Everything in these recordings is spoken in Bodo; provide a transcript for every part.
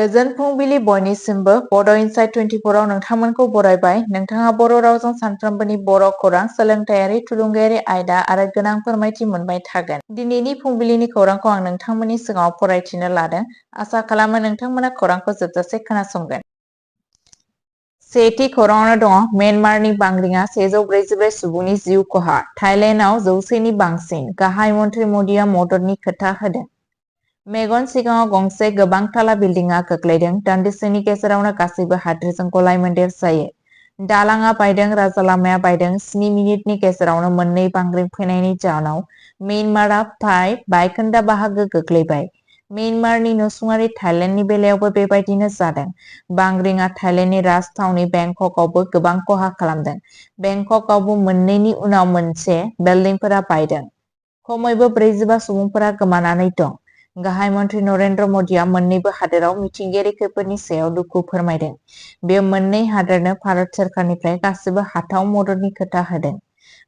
गोजोन फुंबिलि बयनिसिमबो बड' इनसाइट 24 आव नोंथांमोनखौ बरायबाय। नोंथाङा बर' रावजों सानफ्रोमबोनि बर' खौरां, सोलोंथायारि, थुलुंगायारि आयदा आरो गोनां फोरमायथि मोनबाय थागोन। दिनैनि फुंबिलिनि खौरांखौ आं नोंथांमोननि सिगाङाव फरायथिनो लादों। आसा खालामो नोंथांमोना खौरांखौ जोबजासे खोनासंगोन। सेथि खौराङावनो दङ म्यानमारनि बांग्रिङा 144 सुबुंनि जिउ खहा। थाइलेन्डआव 100 नि बांसिन। गाहाय मन्थ्रि मदिआ मददनि खोथा होदों। मेगन सिगाङाव गंसे गोबां थाला बिल्डिंआ गोग्लैदों। दान्दिसेनि गेजेरावनो गासैबो हाद्रिजों गलाय-मोनदेर जायो। दालांआ बायदों, राजालामाया बायदों। 7 मिनिटनि गेजेरावनो मोननै बांग्रिं फैनायनि जाहोनाव म्यानमारआ फ्राय बायखोन्दा बाहागो गोग्लैबाय। म्यानमारनि नसुंआरि थाइलेन्डनि बेलायावबो बेबायदिनो जादों। बांग्रिंआ थाइलेन्डनि राजथावनि बेंककआवबो गोबां खहा खालामदों। बेंककआवबो मोननैनि उनाव मोनसे बिल्डिंफोरा बायदों। खमैबो 45 सुबुंफोरा गोमानानै दं। गाहाय मन्थ्रि नरेन्द्र मदिआ मोन्नैबो हादोराव मिथिंगायारि खैफोदनि सायाव दुखु फोरमायदों। बेयो मोन्नै हादोरनो भारत सोरखारनिफ्राय गासिबो हाथाव मददनि खोथा होदों।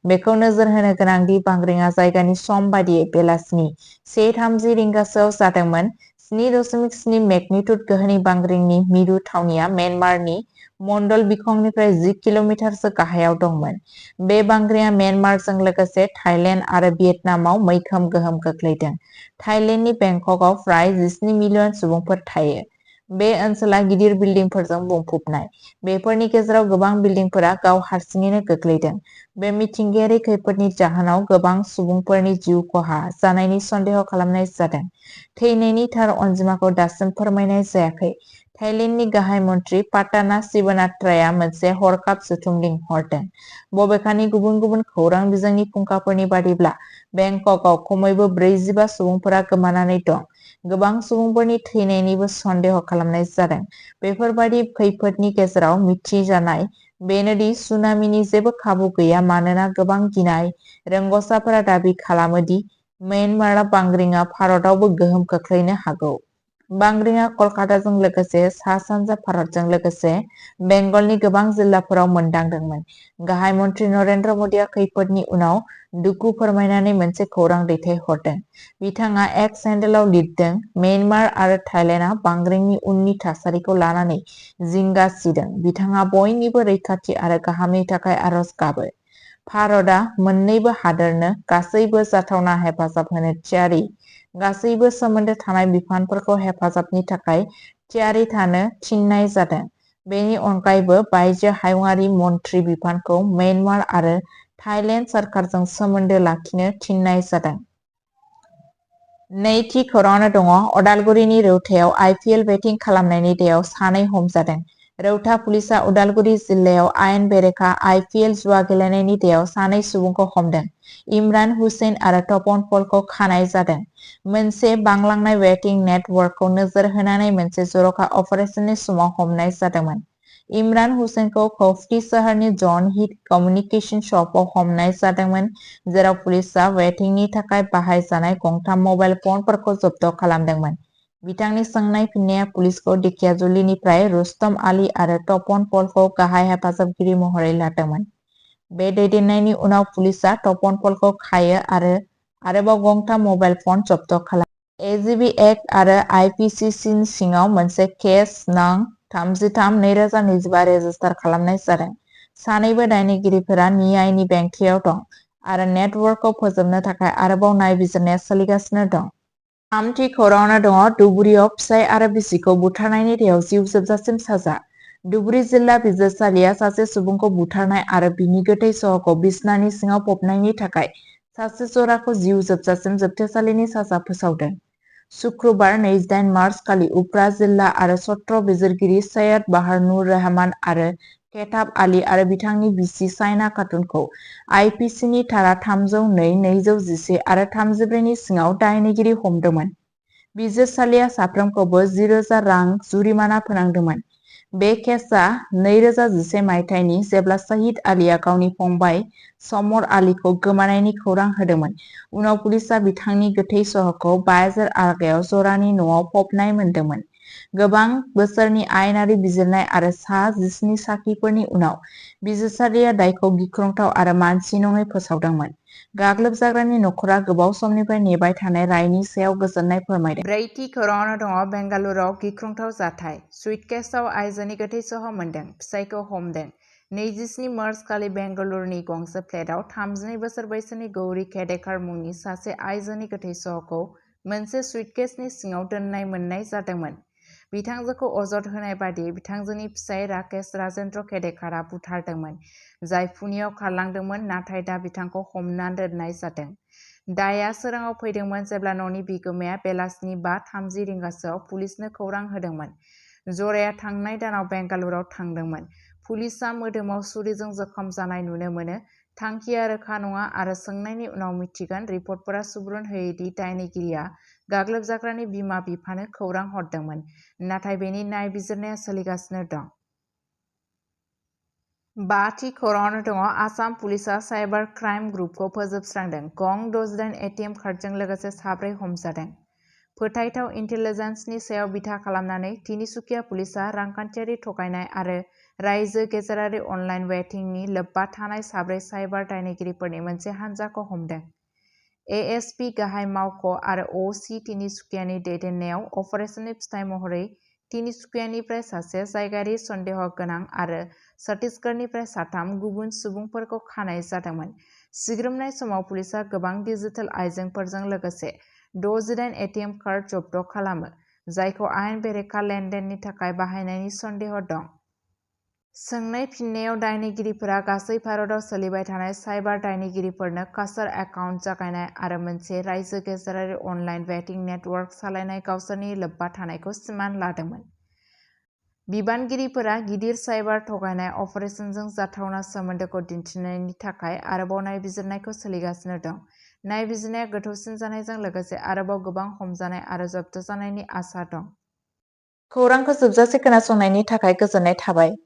बेखौ नोजोर होनो गोनां दि बांग्रिंआ जायगानि सम बादियै बेलासिनि 1:30 रिंगासोआव जादोंमोन। 7.7 मेगनिट्युड गोहोनि बांग्रिंनि मिरु थावनिया म्यानमारनि मंडल बिखंनिफ्राय 10 किल'मिटारसो गाहायाव दंमोन। बे बांग्रिंआ म्यानमारजों लोगोसे थाइलेन्ड आरो भियेटनामाव मैखोम गोहोम खोख्लैदों। थाइलेन्डनि बेंककआव फ्राय 17 मिलियन सुबुंफोर थायो। बे ओनसोला गिदिर बिल्डिंफोरजों बुंफबनाय। बेफोरनि गेजेराव गोबां बिल्डिंफोरा गाव हारसिङैनो गोग्लैदों। बे मिथिंगायारि खैफोदनि जाहोनाव गोबां सुबुंफोरनि जिउ खहा जानायनि सन्देह खालामनाय जादों। थैनायनि थार अनजिमाखौ दासिम फोरमायनाय जायाखै। थाइलेन्डनि गाहाय मन्थ्रि पाटाना सिबनाथ्राया मोनसे हरखाब जथुम लिंहरदों। बबेखानि गुबुन गुबुन खौरां बिजोंनि फुंखाफोरनि बादिब्ला बेंककआव खमैबो 45 सुबुंफोरा गोमानानै दं। गोबां सुबुंफोरनि थैनायनिबो सन्देह खालामनाय जादों। बेफोरबादि खैफोदनि गेजेराव मिथिजानाय बेनो दि सुनामिनि जेबो खाबु गैया मानोना गोबां गिनाय रोंग'साफोरा दाबि खालामो दि म्यानमार बांग्रिंआ भारतआवबो गोहोम खोख्लैनो हागौ। बांग्रिंआ कलकाताजों लोगोसे सा-सानजा भारतजों लोगोसे बेंगलनि गोबां जिल्लाफोराव मोनदांदोंमोन। गाहाय मन्थ्रि नरेन्द्र मदिआ खैफोदनि उनाव दुखु फोरमायनानै मोनसे खौरां दैथायहरदों। बिथाङा एक्स हेन्डेलआव लिरदों, म्यानमार आरो थाइलेन्डआ बांग्रिंनि उननि थासारिखौ लानानै जिंगा सिदों। बिथाङा बयनिबो रैखाथि आरो गाहामनि थाखाय आरज गाबो। भारतआ मोन्नैबो हादोरनो गासैबो जाथावना हेफाजाब होनो थियारि। गासैबो सोमोन्दो थानाय बिफानफोरखौ हेफाजाबनि थाखाय थियारि थानो थिननाय जादों। बेनि अनगायैबो बायजो हायुंआरि मन्थ्रि बिफानखौ म्यानमार आरो थाइलेन्ड सोरखारजों सोमोन्दो लाखिनो थिननाय जादों। नैथि खौराङावनो दङ अदालगुरिनि रौतायाव IPL बेटिं खालामनायनि दायाव 2 हमजादों। रौता पुलिसआ उदालगुरि जिल्लायाव आयेन बेरेखा IPL जुवा गेलेनायनि दायाव 2 सुबुंखौ हमदों। इमरान हुसैन आरो तपन पलखौ खानाय जादों। मोनसे बांलांनाय बेटिं नेटवर्कखौ नोजोर होनानै मोनसे जर'खा अपारेसननि समाव हमनाय जादोंमोन। इमरान हुसैनखौ खौफथि सोहोरनि जन हिट कमिउनिकेशन शपआव हमनाय जादोंमोन, जेराव पुलिसआ बेटिंनि थाखाय बाहायजानाय गंथाम मबाइल फनफोरखौ जब्द खालामदोंमोन। बिथांनि सोंनाय फिननाया पुलिसखौ धेकियाजुलिनिफ्राय रुस्तम आली आरो तपन पलखौ गाहाय हेफाजाबगिरि महरै लादोंमोन। बे दैदेननायनि उनाव पुलिसआ तपन पलखौ खायो आरो आरोबाव गंथाम मबाइल फन जब्द खालामो। AGB एक्ट आरो IPCC नि सिङाव मोनसे केस नं. 33/2025 रेजिस्टार खालामनाय जादों। सानैबो दायनिगिरिफोरा न्यायनि बेंखियाव दं आरो नेटवर्कखौ फोजोबनो थाखाय आरोबाव नायबिजिरनाया सोलिगासिनो दं। थामथि खौराङावनो दङ धुबुरीआव फिसाय आरो बिसिखौ बुथारनायनि दायाव जिउ जोबजासिम साजा। धुबुरी जिल्ला बिजिरसालिया सासे सुबुंखौ बुथारनाय आरो बिनि गोथै सह'खौ बिसनानि सिङाव फबनायनि थाखाय सासे जराखौ जिउ जोबजासिम जोबथेसालिनि साजा फोसावदों। शुक्रबार 28 मार्च खालि उफ्रा जिल्ला आरो सत्र बिजिरगिरि सैयद बाहार नुर रहमान आरो केताब आली आरो बिथांनि बिसि साइना खातुनखौ IPC नि धारा 302, 211 आरो 34 नि सिङाव दायनिगिरि हमदोंमोन। बिजिरसालिया साफ्रोमखौबो 10,000 रां जुरिमाना फोनांदोंमोन। बे केसआ 2011 मायथाइनि जेब्ला सईद आलीआ गावनि फंबाय समर आलीखौ गोमानायनि खौरां होदोंमोन। उनाव पुलिसआ बिथांनि गोथै सह'खौ बायजोर आलगायाव जरानि न'आव फबनाय मोनदोंमोन। गोबां बोसोरनि आयेनारि बिजिरनाय आरो सा 17 साखिफोरनि उनाव बिजिरसालिया दायखौ गिख्रंथाव आरो मानसि नङै फोसावदोंमोन। गाग्लोबजाग्रानि नखरा गोबाव समनिफ्राय नेबाय थानाय रायनि सायाव गोजोननाय फोरमायदों। ब्रैथि खौराङावनो दङ बेंगालुरुआव गिख्रंथाव जाथाय। सुइटकेसआव आइजोनि गोथै सह मोनदों, फिसायखौ हमदों। 27 मार्च खालि बेंगालुरुनि गंसे फ्लेटआव 32 बोसोर बैसोनि गौरी खेडेकर मुंनि सासे आइजोनि गोथै सहखौ मोनसे सुइटकेसनि सिङाव दोननाय मोननाय जादोंमोन। बिथांजोखौ अजद होनाय बादियै बिथांजोनि फिसाय राकेश राजेन्द्र खेडेकरआ बुथारदोंमोन, जाय पुनेआव खारलांदोंमोन नाथाय दा बिथांखौ हमना दोननाय जादों। दायआ सोराङाव फैदोंमोन जेब्ला न'नि बिगोमाया बेलासिनि 5:30 रिंगासोआव पुलिसनो खौरां होदोंमोन। जराया थांनाय दानाव बेंगालुरुआव थांदोंमोन। पुलिसआ मोदोमाव सुरिजों जखम जानाय नुनो मोनो। थांखिया रोखा नङा आरो सोंनायनि उनाव मिथिगोन। रिपर्टफोरा सुबुरुन होयो दि दायनिगिरिया गाग्लोबजाग्रानि बिमा-बिफानो खौरां हरदोंमोन, नाथाय बेनि नायबिजिरनाया सोलिगासिनो दं। 5थि खौराङावनो दङ आसाम पुलिसआ साइबार क्राइम ग्रुपखौ फोजोबस्रांदों। गं 68 एटिएम कार्डजों लोगोसे 4 हमजादों। फोथायथाव इन्टेलिजेन्सनि सायाव बिथा खालामनानै तिनिसुकिया पुलिसआ रांखान्थियारि थगायनाय आरो रायजो गेजेरारि अनलाइन वेटिंनि लोब्बा थानाय 4 साइबार दायनिगिरिफोरनि मोनसे हानजाखौ हमदों। एएसपि गाहाय मावख' आरो अ.सि. तिनिसुकियानि दैदेननायाव अपारेशननि फिथाय महरै तिनिसुकियानिफ्राय सासे जायगायारि सन्देह गोनां आरो छत्तीसगढ़निफ्राय 3 गुबुन सुबुंफोरखौ खानाय जादोंमोन। सिग्रोमनाय समाव पुलिसआ गोबां डिजिटेल आइजेंफोरजों लोगोसे 68 एटिएम कार्ड जब्द खालामो, जायखौ आयेन बेरेखा लेनदेननि थाखाय बाहायनायनि सन्देह दं। सोंनाय फिननायाव दायनिगिरिफोरा गासै भारतआव सोलिबाय थानाय साइबार दायनिगिरिफोरनो कासार एकाउन्ट जागायनाय आरो मोनसे रायजो गेजेरारि अनलाइन वेटिं नेटवर्क सालायनाय गावसोरनि लोब्बा थानायखौ सिमान लादोंमोन। बिबानगिरिफोरा गिदिर साइबार थगायनाय अपारेशनजों जाथावना सोमोन्दोखौ दिन्थिनायनि थाखाय आरोबाव नायबिजिरनायखौ सोलिगासिनो दं। नायबिजिरनाया गोथौसिन जानायजों लोगोसे आरोबाव गोबां हमजानाय आरो जब्द जानायनि आसा दं। खौरांखौ जोबजासे खोनासंनायनि थाखाय गोजोननाय थाबाय।